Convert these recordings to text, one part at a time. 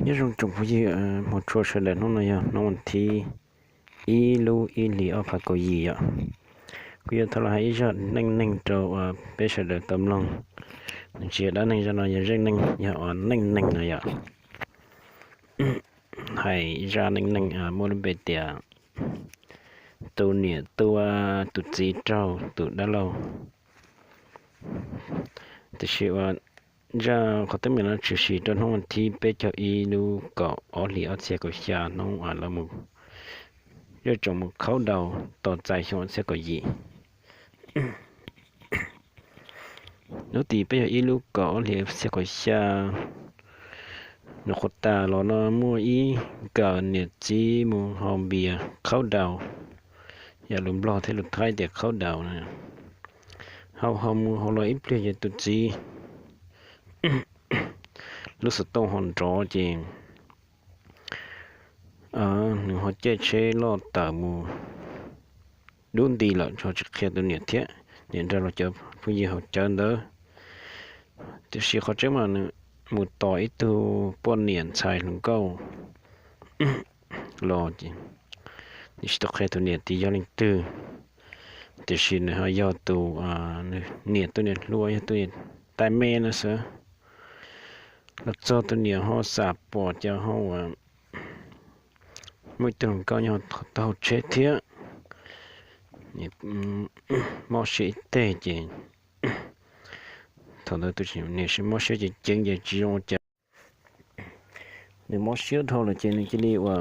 Nyob zoo tsoom phooj ywg, hmov tshua sawv daws, hnub no yog hnub vas thib ib lub ib hlis ob phav kaum yim yom. Kuv yuav thov los hais ib zaj neej neeg rau peb sawv daws tau mloog. Nws tsis yog dab neeg, zaj no yog zaj neej, yog ua neej neeg no yom. Hais zaj neej neeg muaj lub npe tias tus niam tua tus txiv raug tus dab laug. Tiam sis uas zaj qhov teeb meem no tshwm sim rau hnub vas thib peb caug ib lub kaum ob hlis ob txhiab kaum xya hnub uas lawv mus, yuav tsoom mus khaub daus tos txais xyoo ob txhiab kaum yim. Hnub tim peb caug ib lub kaum ob hlis ob txhiab kaum xya, nws qhuav tas los no muaj ib nkawm niam txiv mus haus npias khaub daus, yog lus Nplog thiab lus Thaib tias khaub daus. Haus haus mus haus los ib pliag ces tus txiv lub xov tooj ho nrov ces nws ho caij tsheb loj tawm mus dub nti lawm, ho tsis qhia tus niam thiab niam nrog rau cov phooj ywg haus cawv ntawd. Tiam sis qhov tseeb mas nws mus tos ib tug poj niam ntxhais hluas nkauj los ces nws tsis tau qhia tus niam tias yog leej twg, tiam sis nws ho yog tus niam tus niam hluas, yog tus niam tais me no xwb. Los txog tus niam ho xam pom ces ho ua muaj ib tug hluas nkauj nyob taug tsheb thiab, mob siab ib teg ces thaum ntawd tus niam mob siab ces ceev ces tsis zoo ua cas. Nws mob siab dhau lawm ces nws cia li ua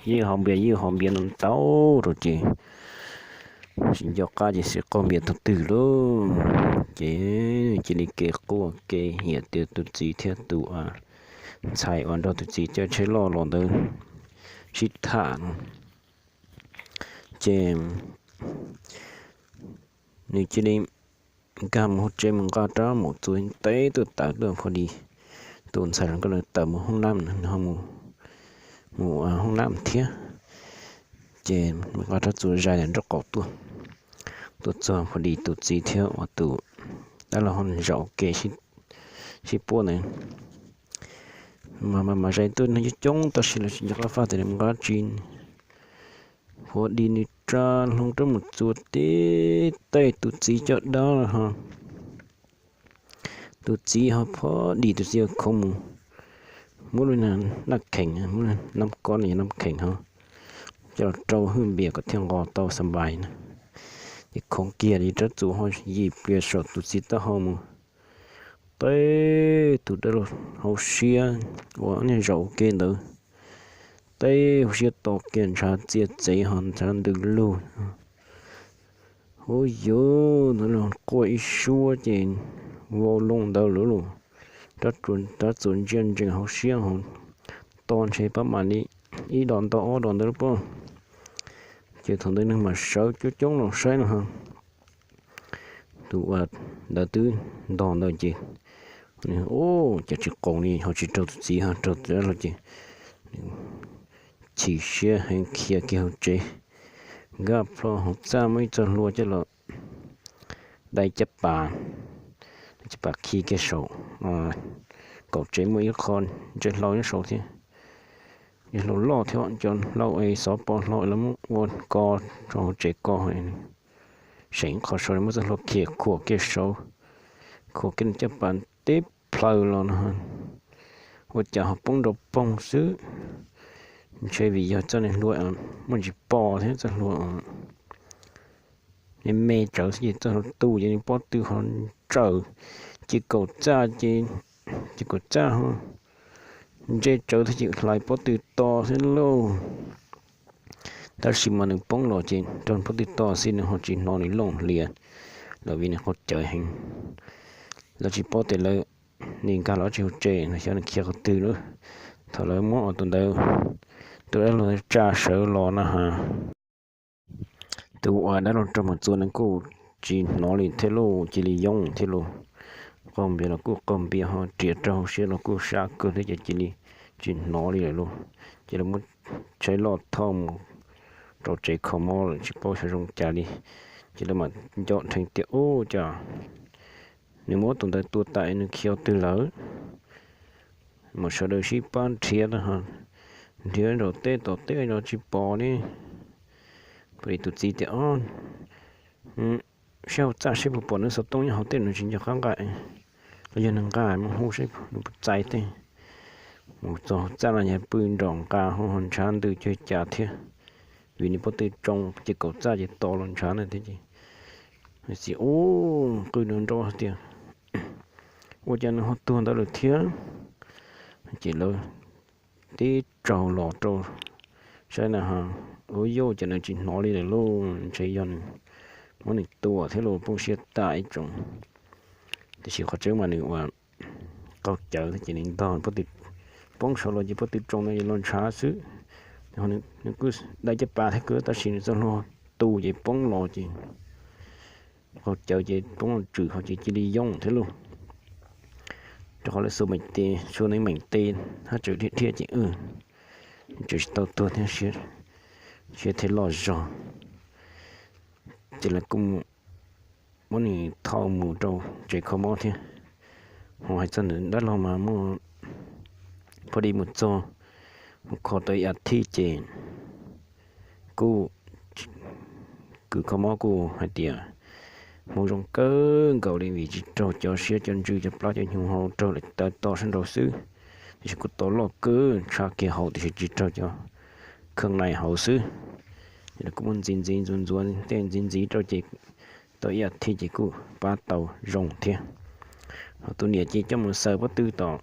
ywj haus npias ywj haus npias no ntau rau ces tsis nco qab ces xwm qaug npias tug twg lauj. Ces nws cia li kev quaj kev hiam tias tus txiv thiab tus ntxhais uas nrog tus txiv caij tsheb loj los ntawd sib tham no. Ces nws cia li nkag mus hauv tsev mus nqa rab mus txuas teb tuaj tawm tuaj pho di. Tus ntxhais hluas nkauj tawm mus hoob nab, nws ho mus hoob nab thiab. Ces nqa rab txuas zais ntawm nraub qaum tuaj. Tuaj txog pho di tus txiv thiab uas tus dab laug ho zaum ua ke sib puab ntawd. Mas mas zais tuaj neeg coob coob tab sis lawv tsis nco qab faj tias nws mus nqa tsi. Pho di nws tsa hlo rab mus txuas teb tej tus txiv caj dab lawm ho. Tus txiv ho pho di tus txiv ho khoov mus muab lub naj kheem, muab nab kob no yog nab kheem ho coj los rau hwj npias kom thiaj nqos tau xa npais na. Ces khoov kiag li rab txuas ho yim plias saum tus txiv taub hau mus. Teb tus dab laug hauv siab uas niag zaum ua ke ntawd, teb hauv siab to kiag ntshav txiaj txev ho ntshav ntws lug. Ub yuv, tus dab laug quaj ib suab ces vau loo ntawd lawm lauj. Rab txuas ntsia ntsees hauv siab ho to ntshe pab mam li ib dos ntau ob dos ntawd lub pob. Ces thaum ntawd neeg mas sawv coob coob los saib no ho. Tus uas ntawd twb ntog ntawd ces, ub, cas tsis qoos li ho tsis raug tus txiv ho raug tus dab laug ces chim siab heev khiav kiag hauv tsev. Nkag plho hauv txaj muaj ib txoj hlua coj los dai caj pas, caj pas khi kiag saum kaum tsev muaj ib qho ntsia hlau nyob saud thiab. Ntsia hlau loj thiab cov hlau es xov pos hlau lawv muab ua ko rau hauv tsev ko. Seem qhov saud muab txoj hlua khiav khuam kiag saud, khuam kiag caj pas teb plaws los no, ua cas ho poob nroo poog xwb. Ntshe vim yog txoj hlua muaj ntsis pos thiab txoj hlua me me tsawv xwb ces txoj hlua tu ces nws pob tw ho ntsaws, ces kaum txaj ces, ces kaum txaj ho ntse tsawv thiab ces hlais pob tw to xwb lauj. Tab sis mas nws poob los ces raug pob tw to xwb nws ho tsis hnov nws looj hlias lawm vim nws qaug cawv heev. Lawv tsis paub tias lawv, nws nkag los tsis hauv tsev no xyov nws khiav qhov twg lawm. Thaum lawv muab tus ntawd, tus dab laug tsa sawv los no ha, tus uas dab laug raug mus txua nws kuj tsis hnov li thiab lauj, cia li yoob thiab lauj. Qaug npias los kuj qaug npias ho riam rau hauv siab los kuj sab kawg thiab ces cia li tsis hnov li lawm lauj. Ces lawv muab tsheb loj thauj mus rau tsev kho mob lawm tsis paub xyov zoo cas li. Ces lawv mam nco dheev tias ub cas nws muab tus ntawd tua tas nws khiav twg lawm. mas sawv daws sib pab nrhiav, nrhiav nraum teb tom teb los tsis pom li. Pom li tus txiv tias, Ob, seb hauv txaj seb puas pom nws xov tooj nyob hauv tej, nws tsis nco qab nqa los yog nws nqa, mus hu seb nws puas txais tej. Mus txog hauv txaj los yog pw nrom nqa hauv, ho ntshav ntws cuag cas thiab, vim nws pob tw tsoo ces kaum txaj ces to los ntshav na thiab ces. Txiv ub qw nrov nrov tias, Ua cas nws ho tuag ntawd lawm thiab? Ces lawv tib tsaug los rau saib na, ua cas nws tsis hnov li lawm lauj, ntshe yog nws muab nws tua thiab los poob siab tas ib tsoom. Tiam sis qhov tseeb mas nws ua qaug cawv thiab ces nws ntog pob tw, poob saud los ces pob tw tsoo no los ntshav xwb. Nws kuj dai caj pas thiab kawg tab sis nws txoj hlua tu ces poob los ces qaug cawv ces poob los tswm hauv ces cia li yooj thiab lauj. Rau qhov lawv xuas meem tes, xuas neeb meem tes hab tsawm dhia dhia ces wb tsawm tsis tau tuag thiab, siab thiaj loj zog. Ces lawv kuj muab nws thauj mus rau tsev kho mob thiab. Ho hais txog ntawm dab laug mas muaj phob di mus txog, mus kho tau ib as thiv ces kuj, kws kho mob kuj hais tias hmoov zoo kawg nkaus li vim tsis raug cov siab cov ntsws cov plab cov hnyuv hauv raug lawm tawv to sab nraud xwb. Tiam sis kuj tau loj kawg, ntshav kiag hauv tiam sis tsis raug cov kheej nai hauv xwb. Ces lawv kuj muab ntxiv ntxiv ntxuav ntxuav tej ntxiv ntxiv rau ces tau ib as thiv ces kuj pab tau zoo thiab. Ho tus niam ces coj mus xaws pob tw tom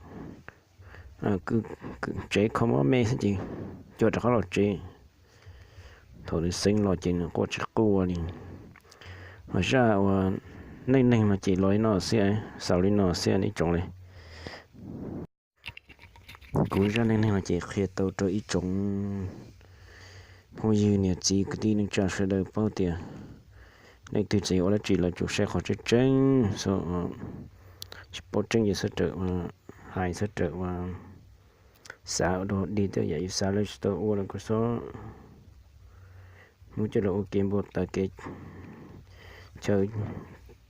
tsev kho mob me xwb ces coj rov qab los tsev. Thaum nws xeeb los ces nws quaj tsis quaj li. Ho zaj uas neej neeg no ces los li no xwb, xaus li no xwb nej tsoom li. Kuv zaj neej neeg no ces qhia tau rau ib tsoom phooj ywg niam txiv kwv tij neej tsa sawv daws paub tias leej twg txawm yuav ua dab tsi los tsuas saib qhov tseeb tseeb, tsis paub tseeb ces txhob rawm hais, txhob rawm ua xav ua dog dig tej yam yus xav lawv tsis tau ua los kuj txhob muab coj los ua kev npau taws kev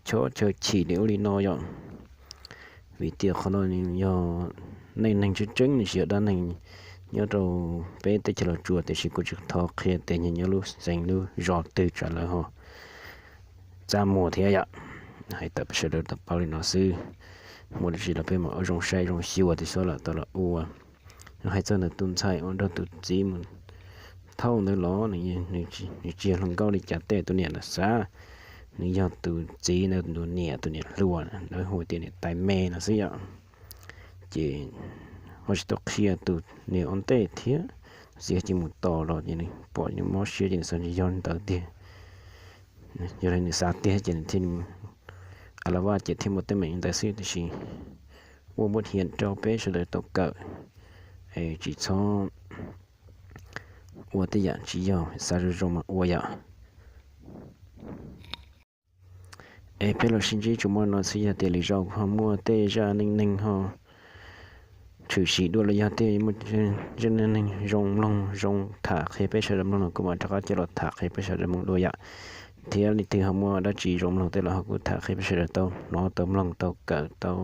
chob chaw chim li ub li no yom. Vim tias qhov no nws yog neej neeg tseeb tseeb, nws tsis yog dab neeg nyob rau peb teb chaws Los Tsuas, tiam sis kuv tsis thov qhia tias nyob lub xeev lub zos twg tsam lawv ho txaj muag thiab yom. Hais tawm peb sawv daws tau paub li no xwb. Muaj dab tsi los peb mam ua zoo saib zoo xyuas tias xyov lawm tau los ua. Hais txog ntawm tus ntxhais uas nrog tus txiv mus thauj ntawd los, nws tsis yog hluas nkauj li cas tej, tus niam lawm xav nws yog tus txiv ntawd tus niam, tus niam hluas ntawd hu tias niam tais me no xwb yom. Ces ho tsis tau qhia tus niam ua ntej thiab, tus txiv cia mus tos los ces nws pom nws mob siab ces nws xav ntshe yog li ntawd tiag. Yog li nws xav tiag ces nws thiaj a la vaj ces thiaj muaj teeb meem li ntawd xwb, tiam sis ua npuaj hiam rau peb sawv daws tau kawm, es tsis txhob ua tej yam tsis yog, xav zoo zoo mas ua yom. Es peb los sib ntsib tsuas muaj no xwb, yog tias lwm zaus ho muaj tej zaj neej neeg ho tshwm sim dua los yog tej muaj zaj neej neeg zoo mloog zoo tham qhia peb sawv daws mloog los kuv mam rov qab coj los tham qhia peb sawv daws mloog dua yom. Thiab leej twg ho muaj dab tsi zoo mloog tej los ho kuj tham qhia peb sawv daws tau hnov tau mloog tau kawm tau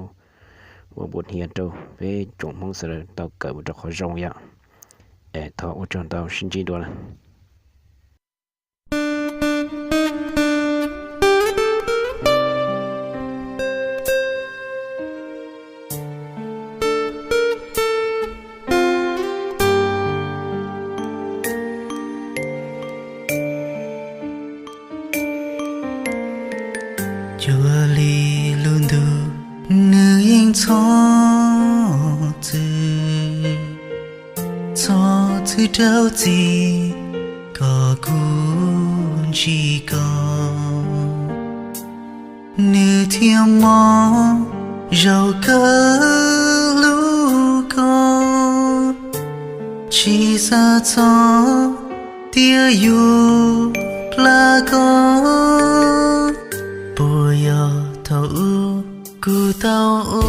ua npuaj hiam rau peb tsoom Hmoob sawv daws tau kawm mus rau qhov zoo yom. Es thov ua tsaug ntau, sib ntsib dua lawm. Cuag li lub ntuj nws yeej txhob txwm, txhob txwm rau txim kom kuv ntsib koj. Nws thiaj mob zaum kawg hlub koj, tsis xav txog tias yuav hla koj. Puas yog thaum ub kuv tau